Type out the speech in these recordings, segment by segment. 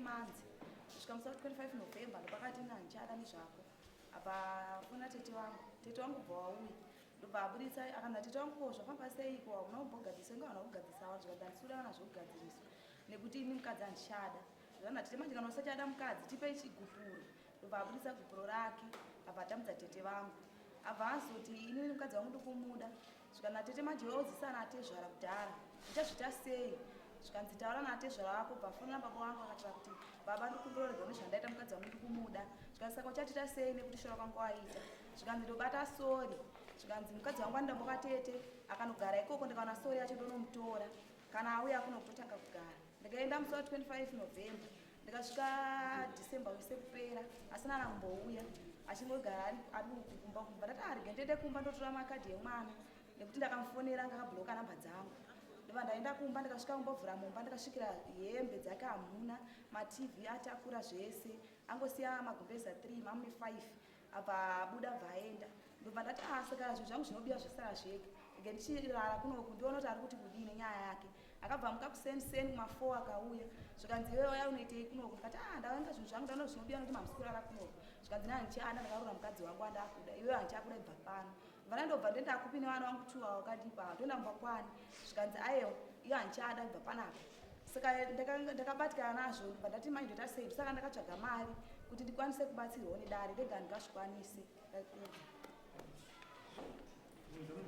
3 months, kusvika musi wa25 November, ndopakati nandichada nezvako. Apa fona tete vangu, tete vangu bva wauya, ndobva abuditsa. Akanza, "Tete vangu, ko zvafamba seiko? Hauna kumbogadzirisa, inga vana kugadzirisa." Zvikati, "Handisi vana zvokugadziriswa nekuti ini mukadzi handichada." Zvana tete manje, "Kana usachada mukadzi, tipei chigupuro." Ndobva abuditsa gupuro rake, abva atambudza tete vangu. Abva azoti, "Inini mukadzi wangu ndikumuda." Zvikana, "Tete, manje wauzisana atezvara kudhara, ndichazviita sei?" Zvikanzi, "Taura naatezvara vako." Bva fonera baba vangu, akataura kuti, "Baba, ndikumbira rega nezvandaita, mukadzi wangu ndikumuda." Zvikanzi, "Saka uchatiita sei nekuti shora kwangu waita?" Zvikanzi, "Ndobata sorry." Zvikanzi, "Mukadzi wangu andamboka tete akanogara ikoko, ndikaona sorry yacho ndonomutora. Kana auya kuno kutotanga kugara." Ndikaenda musi wa25 November, ndikasvika December wese kupera asina ana kumbouya, achingogara ari kumba. Kumba ndati, "Arege ndiende kumba ndotora makadhi emwana," nekuti ndakamufonera ngakabhuloka namba dzangu. Ndobva ndaenda kumba, ndikasvika kumbovhura mumba, ndikasvikira hembe dzake hamuna, maTV atakura zvese, angosiya magumbeza 3, mamune 5. Abva abuda, bva aenda. Ndobva ndati, "Ah, saka zvinhu zvangu zvinobiwa zvasara zvega, rege ndichirara kunoku, ndione kuti ari kuti kudii nenyaya yake." Akabva amuka kuseniseni kuma4, akauya. Zvikanzi, "Iwe waya unoitei kunoku?" Ndikati, "Ah, ndaenda zvinhu zvangu, ndaona zvinobiwa nekuti mamusi kurara kunoku." Zvikanzi, "Naa ndichiana ndakarora mukadzi wangu andakuda, iwewe handichakuda, ibva pano." Bva ndobva ndoenda kupi nevana vangu two ava wakadipa? Ndoenda mumba kwani? Zvikanzi, "Aiwa, iyo handichada, ibva panapa." Saka ndakabatikana nazvo. Ndobva ndati, "Mai, ndoita sei?" Saka ndakatsvaga mari kuti ndikwanise kubatsirwawo nedare, ndega ndingazvikwanise. Ndapedza.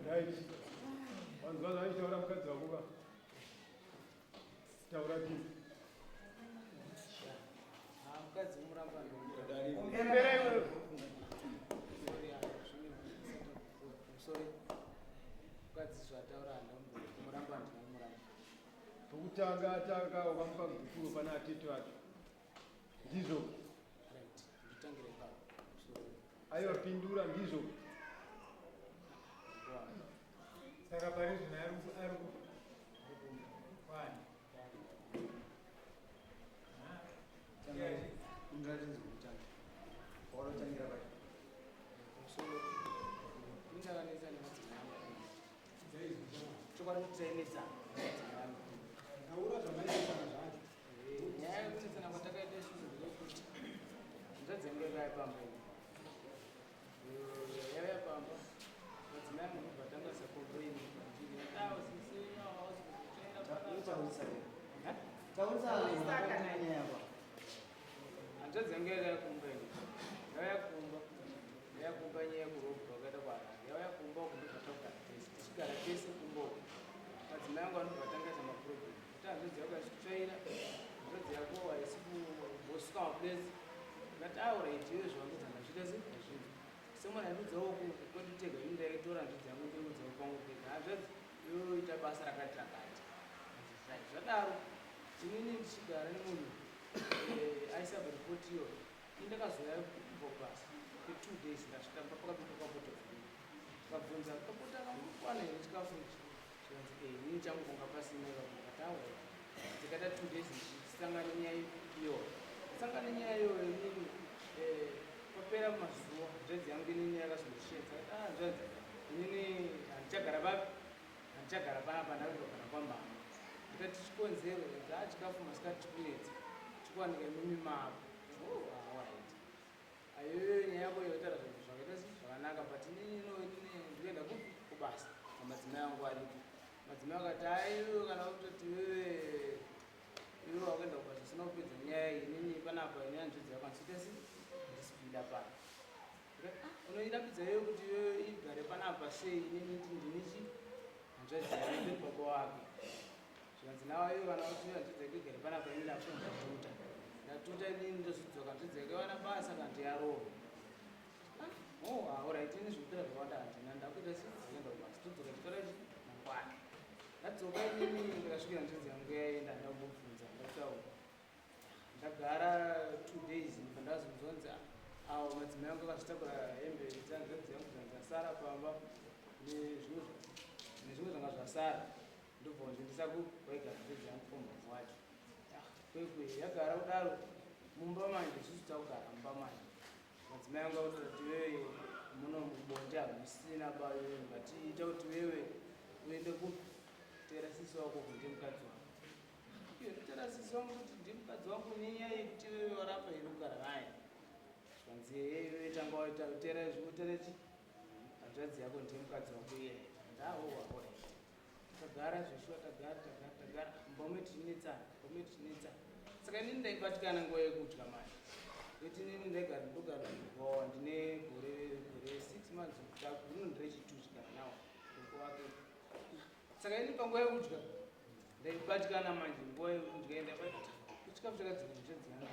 Right, wanzwa zvaitaura mukadzi wako ka? Taura ti. Ah, mukadzi muramba. Embera iwewe. Sorry, mukadzi zvataura handamuramba, handinamuramba. Pokutanga atanga wakamupa gupuro pana atete vacho, ndizvo? Right, nditangire ipapo. Sorry. Aiwa, pindura, ndizvo? Saka pari zvino ari kwani? Ungatinzi kutanga waunotangira pacho. Musoro indakanetsa nemadzimai angu, chokwadi kuti tainetsana nemadzimai angu. Taura zvamaisana zvacho. Nyaya yekunetsana kwatakaita isusu ndeyekuti hanzvadzi yangu yakauya pamba iyi. Yauya pamba, madzimai angu ndobva tanga sacomplain kwandiri, "Sisi." Taurisa. Taurisa nyaya. Hanzvadzi yangu yakauya kumba iyi, yauya kumba, yauya kumba nyaya yekurobwa kwakaita kuHarare. Yauya kumba uku, ndobva takugara tese, tichigara tese kumba uku, madzimai angu anobva tanga ita maproblem kuti hanzvadzi yako haisi kutsvaira, hanzvadzi yako haisi kumbosuka maplates. Ndikati, "Alright, iwe zvawandudza ndazviita se ndazvinzwa." Semwana ndudzawo kwedu tega, ini ndaitora hanzvadzi yangu ndoudzawo kwangu tega, "Hanzvadzi, iwe uita basa rakati rakati." Right, zvadaro inini ndichigara nemunhu aisabva ripoti iyo, ini ndakazoya kubva kubasa kwe2 days, ndasvika pakabikwa kapoto. Ndikabvunza, "Kapoto akangokwana here chikafu ichi?" Zvikanzi, "Inini changu kunga pasina ipapo." Ndikataura, tikaita 2 days tichisangana nenyaya iyo, sangana nenyaya iyoyo. Inini papera mazuva, hanzvadzi yangu inini yakazondisvedza. "Ah, hanzvadzi, inini handichagara papi, handichagara panapa, ndakugara kwamama." Ndikati, "Chikonzero?" "A, chikafu masikati chikunetsa chikuwanika imimi mavo." Oh, alright, ayoyo nyaya yako yotaura zvinhu zvakaita zvakanaka, but inini no, inini ndikuenda kupi? Kubasa, madzimai angu aripo. Madzimai akati, "Aiwe, kana kutoti wewe iwe wakuenda kubasa usina kupedza nyaya iyi, inini panapa ini hanzvadzi yako handisiita si handisipinda pano." Ndikati, "Ah, unoirambidza iwe kuti iwewe igare panapa sei? Inini ndinichi hanzvadzi yake, ndiri baba wake." Zvikanzi, "Nawa iwe kana kuti hanzvadzi yake igare panapa, ini ndatuta, ndatuta, inini ndozvidzoka hanzvadzi yake wana basa kana yarohwa." Oh, alright, ini zvekupera zvakawanda handina, ndakuita si ndakuenda kubasa, todzoka chitora chi mangwana. Ndadzoka inini, ndikasvikira hanzvadzi yangu yaenda, ndambobvunza, ndakutaura. Ndagara 2 days, ndibva ndazonzonzi avo madzimai angu akazvitakura hembe dzehanzvadzi yangu dzanga dzasara pamba nezvimwe zvanga zvasara, ndobva kundiendesa kwaigara hanzvadzi yangu komumhu wacho. Ah, kwekwe yagara kudaro mumba manje, isusu takugara mumba manje, madzimai angu akutaura kuti, "Wewe muno mubonde hamusina ba, wewe ngatiita kuti wewe uende kupi, teera sisi wako kunde mukadzi wako." Iyo ndotera sisi wangu kuti ndimukadzi wangu nenyaya yekuti wewe waramba here kugara naye. Zvikanzi iwe tanga waita utera utera chi hanzvadzi yako ndiye mukadzi wako iye. Ndawo alright. Tagara zveshuwa, tagara, tagara, tagara, mumba medu tichinetsana, mumba medu tichinetsana. Saka inini ndaibatikana nguva yekudya manje, nekuti inini ndaigara, ndogara mugowa, ndine gore 6 months, rino nderechitu chigara nawo wake. Saka ini panguva yekudya ndaibatikana manje. Nguva yekudya ndaibatikana, chikafu chakadzika zvichadziyana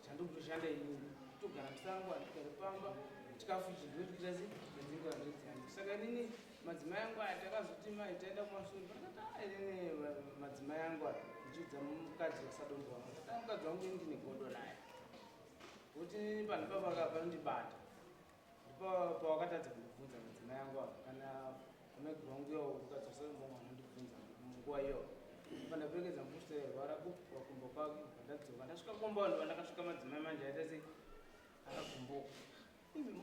chandikutoshanda inini, kutogara musango, handigare pamba. Chikafu ichi ndinotoita sei? Ndadzinga ndodziyana. Saka inini madzimai angu aya takazoti mai taenda kumashure, pakati inini madzimai angu aya ndichiudza mukadzi wasadombo wangu, ndati mukadzi wangu ini ndine godo naye, kuti panhu papaka panondibata, ndipo pawakatadza kundibvunza madzimai angu aya, kana amaiguru wangu iwo mukadzi wasadombo wangu anondibvunza munguva iyoyo. Pandaperekedza mupostori airwara kumba kwake, ndadzoka, ndasvika kumba, vanhu vandakasvika madzimai manje aita sei? Akagumbuka. "Imi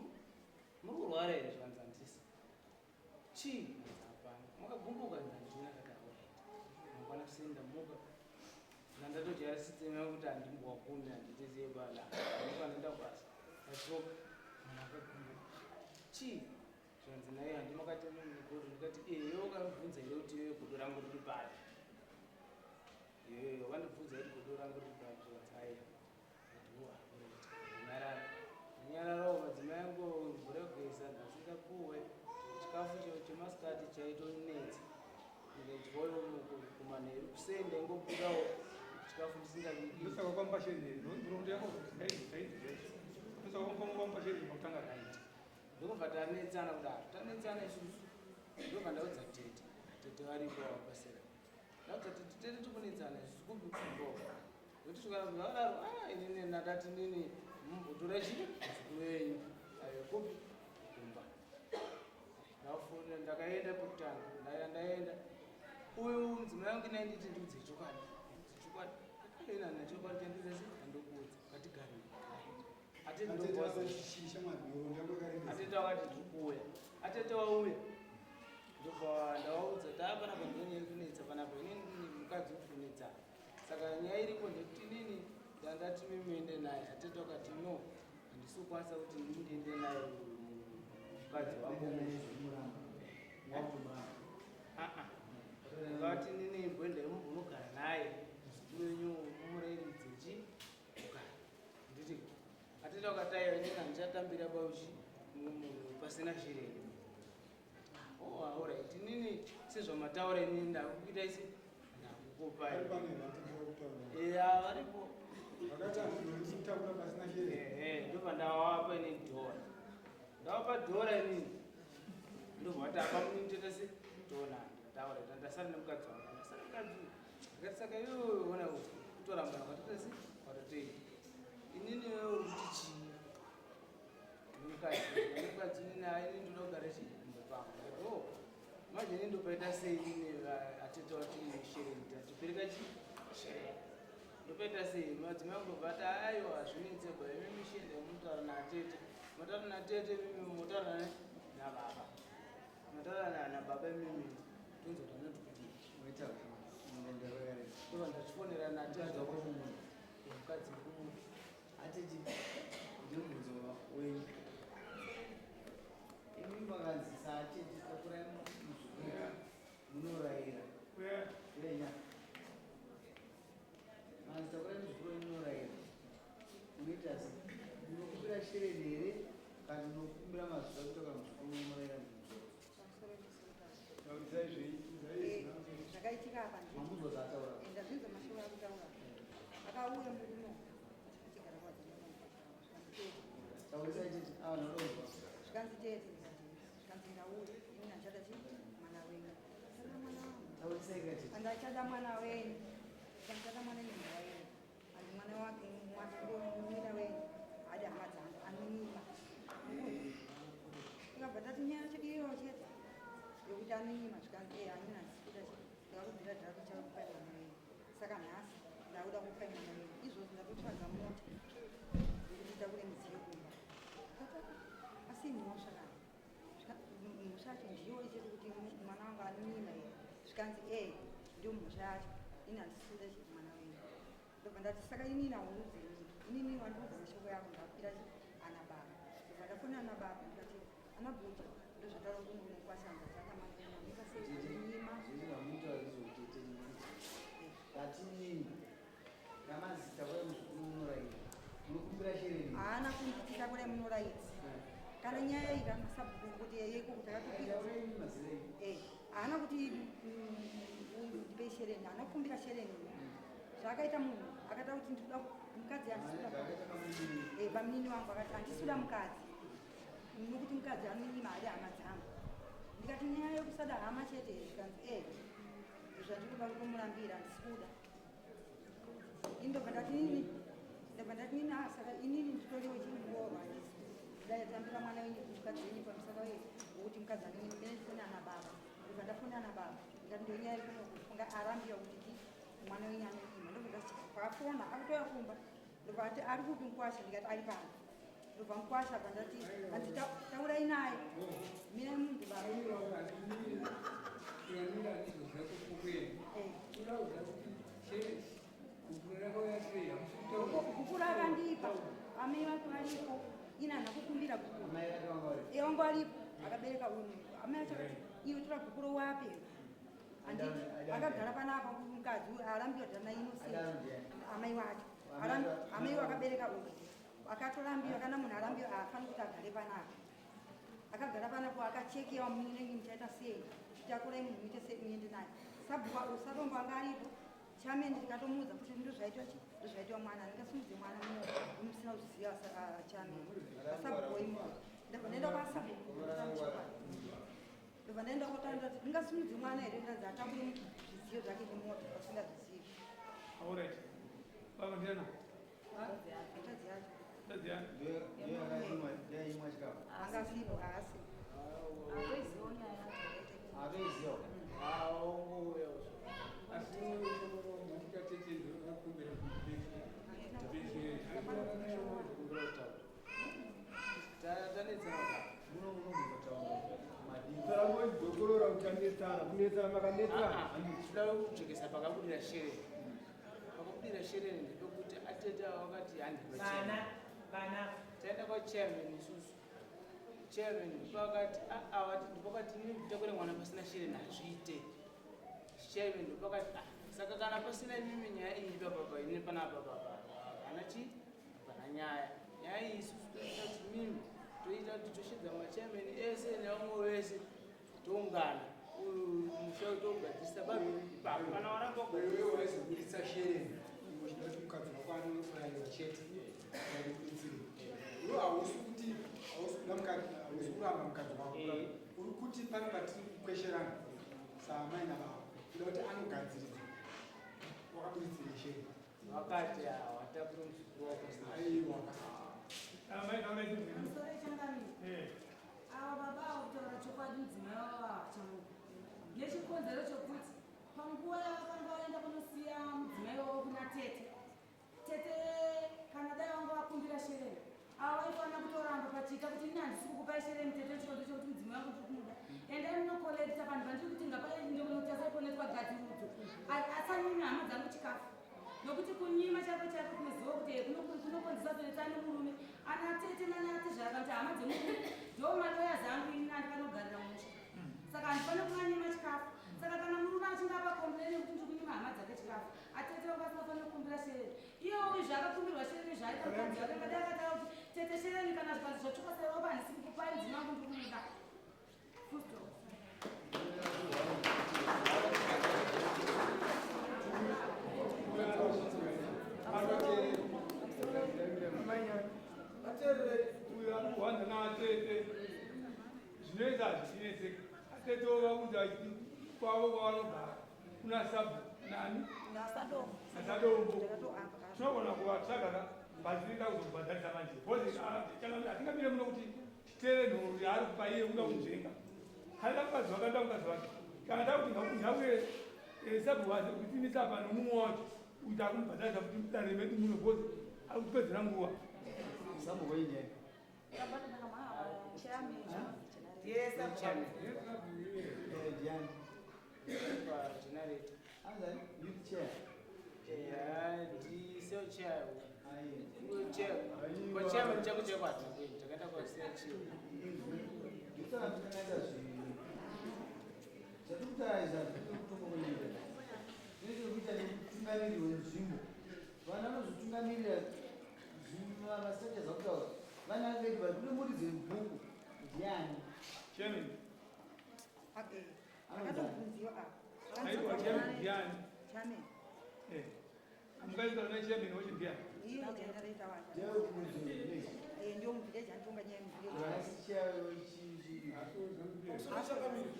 muri kurwara here?" Zvikanzi, "Handisi." "Chii?" Hanzi, "Hapana." "Makagumbuka?" Hanzi, "Handina." Akati, "Alright." Mangwana kuseni ndamuka, ndandatodyara system yangu kuti handimbowakume, handiteziye bala, ndamuka ndaenda kubasa, ndadzoka, munhu akagumbuka. "Chii?" Zvikanzi naye, "Handimakati mugodo?" Ndikati, "Iwe wakandibvunza here kuti iwe godo rangu riri papi? Iyoyo wakandibvunza kuti godo rangu riri papi?" Zvikanzi, "Aiwa." Ndanyarara, ndanyararawo. Madzimai angu mvura yekugeza ndasingapuwe, chikafu chemasikati chaitonetsa, ndikadyawo kumanheru, kuseni ndaingobudawo chikafu ndisingabiki. Ndosaka kwamba sheni nhoroondo yako tainzwa, ndosaka kwamba sheni pakutanga. Right, ndokubva tanetsana kudaro, tanetsana isusu, ndobva ndaudza tete. Tete varipo vapasera. Ndaudza tete, "Tete, tikunetsana isusu kupi kumbo kuti tikana vadaro." "Ah, inini ndakati nini mumbotora chii muzukuru wenyu ayo kupi kumba." Ndafona, ndakaenda pekutanga, ndaya, ndaenda. Uyu mudzimai wangu nainditi, "Ndiudze chokwadi, ndiudze chokwadi." Akaena nachokwadi chandiudza sei? Andokuudza, ngatigarei. Atete atete wakati, "Ndiri kuuya." Atete wauya, ndobva ndavaudza, "Taa panapa ndonyaya iri kunetsa panapa, inini mukadzi uri kunetsa. Saka nyaya iripo ndekuti inini ndandati mimuende naye." Atete wakati, "No, handisi kukwanisa kuti ndiende naye mukadzi wako." Ah, ah. Ngati nini mboendai mumbonogara naye muzukuru wenyu, mumurayiridze chi kugara. Nditi atete wakati, "Aiwa, inini handichatambira pauchi munhu pasina shireni." "Oh, alright, inini sezvamataura, inini ndakuita isi ndakukopai." Ya, varipo. Ehe, ndobva ndavapa inini dhora, ndavapa dhora inini, ndobva vati, "Apa munini toita se toonana." Ndikataura, ndasara nemukadzi wangu, ndasara mukadzi uyu. Ndikati, "Saka iwewe ona kutorambana kwatoita se kwatotoita, inini iwewe uri kuti chii nemukadzi?" Inini, "Hai, inini ndoda kugara chi kumba pangu." Ndikati, "Oh, manje inini ndopaita sei? Inini atete wati shereni, tatipereka chi shereni, ndopaita sei?" Madzimai angu ndobva ati, "Aiwa, hazvinetse ba, imi mishende munotaura natete, motaura natete, mimi motaura nababa, motaura nababa imimi, tonzwa kuti anoti kudii." Ndobva ndachifonera natete, mukadzi mukuru. Atete, ndimubvunzo wenyu. Imi makanzi saatete, takurai muzukuru, munorayira wenya. Manzi takurai muzukuru wenyu, munorayira, munoita sei? Munokumbira shereni here kana munokumbira mazuva ekutakura muzukuru wenyu, murayira muzukuru? Taurisai zvei? Zvakaitika apa. Mamuzwa zvaataura? Ndazvinzwa mashoko akutaura. Akauya murume achigara kwadzana. Taurisai tete, ava nodonzwa. Zvikanzi, "Tete," ndikati, zvikanzi, "Ndauya ini, handichada chi mwana wenyu, chada mwana wangu." Taurisai katete. Andachada mwana wenyu, ndichada mwana wenyu wenyu, andi mwana wake, mwana ndomira wenyu, adi hama dzangu anonyima. Tikabva tati nyaya chediyo chete yokuti anonyima. Zvikanzi, "E, anina handisikuda chi ndakakubvira dhara kuchakupai mwana wenyu, saka nhasi ndakuda kupai mwana wenyu. Izvozvo ndatotsvaga mota yekuti itakure midziyo kumba." Akati, "Asi mhosva kana mhosva yacho ndiyo ichete kuti mwana wangu anonyima here?" Zvikanzi, "E, ndiyo mhosva yacho, ini handisikuda chi mwana." Ndobva ndati saka inini haunudze inini, inini wandiudza mashoko yako ndakupira ana baba. Ndobva ndafona ana baba ndikati ana bhuti ndozvataura kuti mukwasha hanzvadzi yake amakunyima. Tete, namazita kwai muzukuru munoraira, munokumbira shereni. Haana kunditita kudai munoraidzi kana nyaya iyi kana sabhuku kuti yeko kuti akatopira. Taurei mazita enyu. Haana kuti uyu ndipei shereni, haana kukumbira shereni. Zvaakaita munhu akata kuti ndikuda mukadzi, handisi kuda. Zvakaita kamunini. Pamunini wangu akati handisi kuda mukadzi nokuti mukadzi anonyima hari hama dzangu. Ndikati nyaya yekusada hama chete here? Zvikanzi zvandikuda kutomurambira, handisi kuda ini. Ndobva ndati nini, ah, saka inini nditoriwo chimuroorwa, handisi dai tambira mwana wenyu, mukadzi wenyu pamusaka wekuti mukadzi anonyima. Mene ndifone ana baba. Ndobva ndafona ana baba ndikati ndonyaya ikunokufunga arambiwa kuti ti mwana wenyu anonyima. Ndobva ndafona akutouya kumba. Ndobva ati ari kupi mukwasha? Ndikati ari pano. Ndobva mukwasha bva ndati hanzi taurai naye mina munhu baba. Gupuro akandipa, amai vake varipo, ina hana kukumbira gupuro. Amai vake vanga vari? Wangu aripo, akabereka uyu. Amai acho akati iwe tora gupuro wape, handiti? Akagara panapa mukadzi uyu arambiwa dhana Innocent. Adaro ndiani? Amai wacho. Amai vakabereka uyu akatorambiwa. Kana munhu arambiwa haafani kuti agare panapa. Akagara panapo akachekewa, munenge muchaita sei? Takurai munhu muite sei, muende naye. Sabhuku Sarombo anga aripo, chairman. Ndikatomuudza kuti ndozvaitwa chi ndozvaitwa mwana, handingasimudze mwana musina kuziva chairman asabhuku imomo. Ndabva ndaenda kwasabhuku, ndobva ndaenda kotaura kuti ndingasimudze mwana here? Ndanzi atakure zvidziyo zvake nemota asingazvizivi. Alright. Baba ndiana? Hanzvadzi yacho. Ndadziana. Ndoyaimwa chikafu. Angasipo, haasi. Atoizivawo nyaya yacho. Atoiziva. Aongouya. Asi matikatete ndinokumbira. Kumbira kutaura, tanetsana. Muno munombotaura madini. Sarangodzokorora kuti tanetsana, kunetsana makanetsana. Tinoda kujekesa pakabudira shereni. Pakabudira shereni ndepekuti atete ava vakati handi. Vana, vana. Taenda kwachairman isusu. Chairman ndopakati avati, ndopakati inini nditakure mwana pasina shereni hazviite. Chairman ndopakati, ah, saka kana pasina imimi nyaya iyi papapa inini panapa papa hapana chi hapana nyaya. Nyaya iyi isusu toita kuti mimi toita kuti toshedza machairman ese nevamwe vese, toungana, uyu musha tougadzirisa babi ipapo kana waramba. Wewe waizobuditsa shereni iwe uchida kuti mukadzi wako anourayiwa chete, waibuditsire. Iwe hausi kuti hausi kuda mukadzi, hausi kuramba mukadzi wako. Uri kuti pane patiri kukwesherana saamai nababa, kuda kuti anogadziridzwa, wakabuditsire shereni. Vakati watakure muzukuru wako pasina. Aiwa. Amai taura chinhu. Pamusoro ichangamiri. Ava baba ava, kutaura chokwadi, mudzimai wavo avachamuka nechikonzero chokuti panguva yavakanga vaenda kunosiya mudzimai wavo kuna tete, tete kana dai vanga vakumbira shereni, ava vaifanira kutoramba pachika kuti ini handisi kukupai shereni tete, chikonzero chokuti mudzimai wangu ndiri kumuda. Endai munocollecta vanhu vandiri kuti ngapaende munotasai gadzirudzo, asanyimi hama dzangu chikafu, nokuti kunyima chako chako kunoziva kuti kunokonzesa kutonetsana nemurume. Ana tete nanatezvara kana kuti hama dzemurume ndo maloyers angu, ini andikanogarira musha, saka handifaniri kuvanyima chikafu. Saka kana murume achinge apa complain yekuti ndiri kunyima hama dzake chikafu, atete vangu vasingafaniri kukumbira shereni. Iye uyu zvaakakumbirwa shereni zvaaita mukadzi wake, ngadai akataura kuti tete shereni kana zvikanzi zvatsvuka seropa, handisi kukupai, mudzimai wangu ndiri kumuda. Full stop. Ateerere uyu ari kuhwanda naatete, zvinoita hazvichinetseka. Atete ovaudza kwavo kwavanogara kuna sabhu nani? Nasadombo. Nasadombo. Ndakatoamba. Tinogona kuvatsvaga bazirika kuzobhadharisa manje because hatingamire muno kuti titere nhoroondo yaari kupa iye kuda kunzvenga. Kana mukadzi wake anoda mukadzi wake, kana da kuti ngauye sabhu kutimisa apa nomumwe wacho uita kumubhadharisa kuti dare medu muno because ari kutipedzera nguva. Sabhuku wenyu? Yes. Chairman. Ndiani? Pagenerator. Anzani youth chair. Kwachairman chako chekwati takaenda kwasechair. Ndosaka ndikanaita zvinhu zvatiri kutaura izvi, hazvina kutonga kwenyika, zvine chekuita nemutungamiriri wenzvimbo. Vanhu vanozotungamirira mastructures akutaura vana vedu vari kune muridzi webhuku ndiani? Chairman. Akatobvunziwa apa. Aiwa, chairman ndiani? Chairman. Amukaita na chairman wacho ndiani? Iye chandaraita wacho. Ndewekumuridzi wevillage. Ndiyo muvillage, anotonga nyaya yemuvillage. Asi chayo. Pamusoro chakamiri.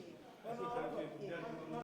Ndiani?